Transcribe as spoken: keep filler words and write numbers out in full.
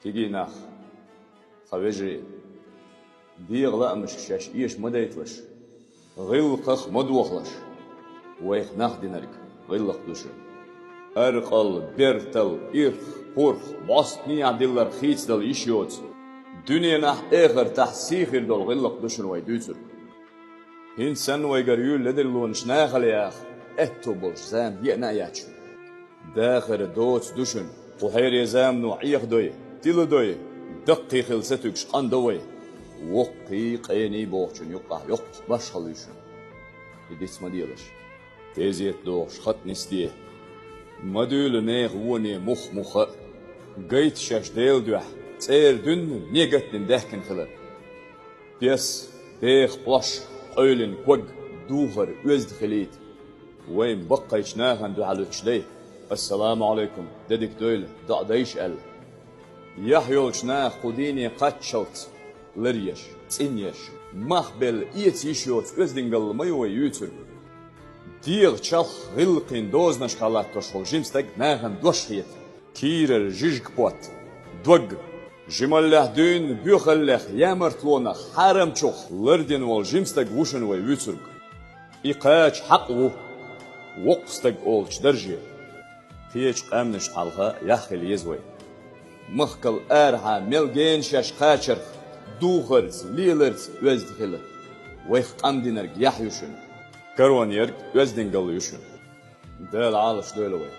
Кегий нах, тхан вежарий, дегӀан лаамашка шаьш эша ма дайталаш, гӀиллакхах ма дохалаш. Вайх нах динарг гӀиллакх ду шуна. Аркъал, бертал, ирх, пурх, бӀостанехьа диллар хийцадала йиш йоцу, дуьненахь, эхартахь сий хир долу гӀиллакх ду шуна вай дуьйцург. ХӀинца санна вайгара юьйлла ледарлонаш нахала яха аьтто болуш зама еана а яц шуна. Дахар доцу ду шуна, кху хьерийн замано Ӏехадой, тиладой, даккхий хила ца туьгуш къандо вай. Воккхий, къений бохучун юккъахь йоккхуш башхалла ю шуна. И диц ма делаш. Тезет дохуш, хатӀ нисде. Ма дуьйла нехан воне мух-муха а. Гайта шаьш Делан дуьхьа, цӀера дуьненан негатдина даьхкина хилар. Пес, беха пӀош, къевлина ког, духар, оьзда хилийта. Вайн баккхийчу нахана дуьхьал уьттуш дай, ассаламу Ӏалайкум, де дика дойла, доӀа дайша аьлла. Яхь йолчу наха кху дийне кхаччалц лар еш, цӀин еш, мах белла эца йиш йоцу оьздангалла ма ю вай юьйцург. ДегӀан чалх гӀиллакхийн дозанашкахь латтош волу жима стаг нахана дош хета. Кийрара жижиг потт, дог, жималлехь дуьйна боьхаллех, ямартлонах, хьарамчух лардина волу жима стаг ву шуна вай вуьйцург. И кхача хьакъ ву, воккха стаг олучу дарже. Кхечу къаьмнашна хьалха яхь хила еза вай. Махкал арахьа мел гена шаьш кхачарх, духарца, леларца оьзда хила. Вайх къам динарг яхь ю шуна. Каронерг оьздангалла ю шуна. Дала Ӏалаш дойла вай.